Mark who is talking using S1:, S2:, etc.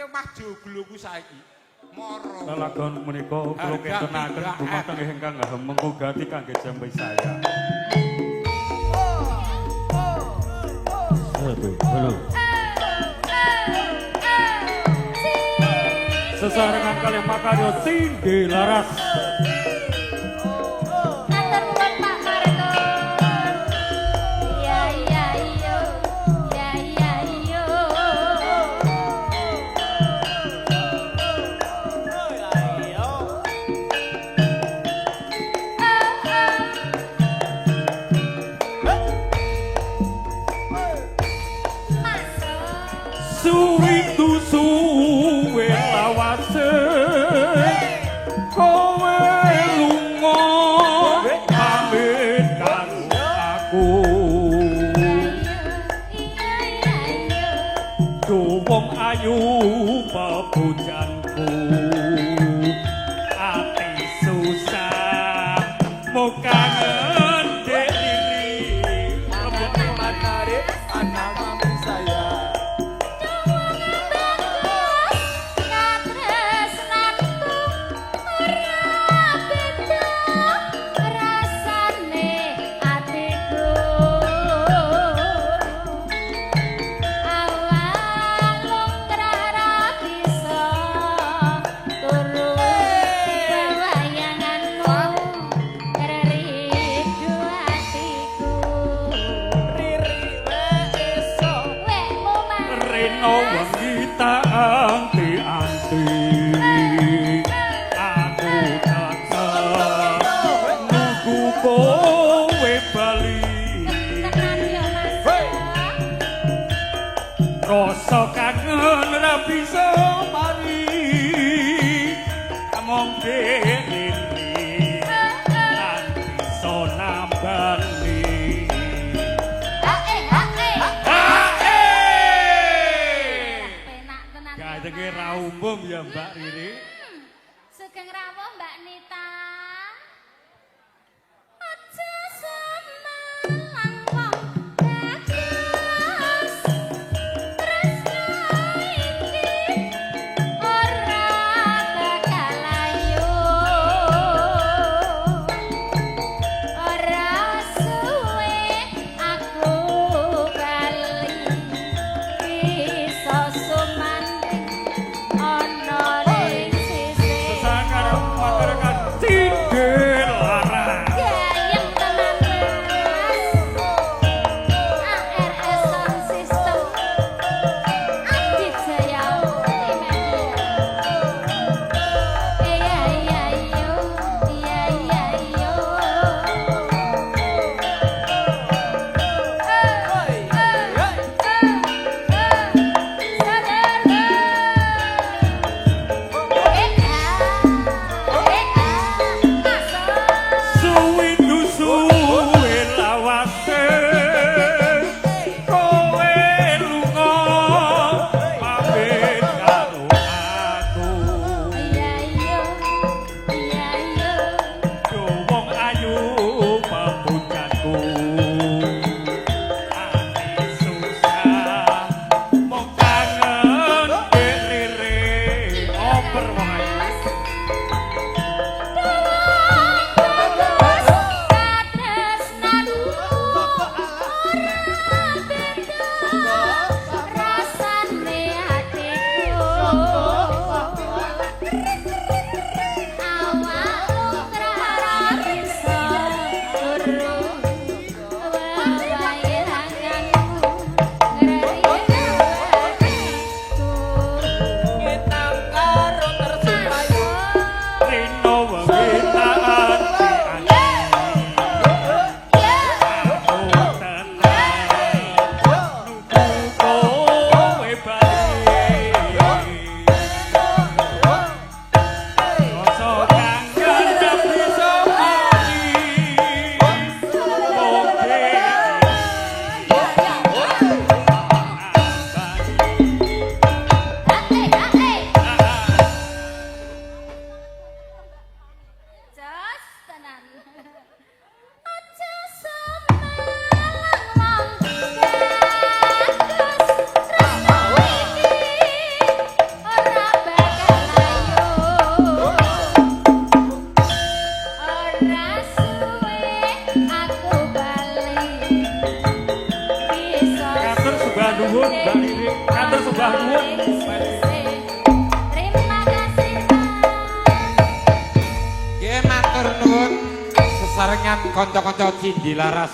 S1: Omah jogloku saiki. Moro.
S2: Lelagon menika kula
S1: Harga
S2: kintenaken
S1: 3M.
S2: dumateng ingkang mengugati kangge jambe saya.
S3: Satu, halo.
S2: Sesarengan kalih makarya Cinde Laras.
S4: Matur nuwun Pak Marto. Ya ya yo, ya ya yo. Masuk.
S2: Suwi suwe lawase kowe lunga pamit karo aku.
S4: Iya iya yo.
S2: Duh wong ayu pepujanku ati susah mau kangen dek Riri.
S5: Menarik anak mami saya.
S4: Bagus katresnanku ora beda rasane atiku. Awak longkrak ra bisa turu bayanganmu rindu atiku.
S5: Riri esok.
S4: Wekmu mas.
S2: Reno wengi tak anti-anti aku tetep nunggu kowe bali.
S4: Tenan yo Mas.
S2: Rasa kangen ra bisa mari mong dek Riri tan bisa nambani.
S4: Hae hae.
S2: Hae.
S4: Penak tenan.
S2: Gawe ra umum ya Mbak Riri.
S4: Sugeng rawuh Mbak Nita. Aja semalang wong bagus. Tresno iki ora bakal ayu. Ora suwe aku bali. Bisa sumanding ana ning sisih.
S2: Sesangkar masyarakat nuwun Mbak Riri. Katur sembah nuwun.
S4: Terima kasih, Mas.
S1: Nggih matur nuwun sesarengan kanca-kanca Cindhi Laras.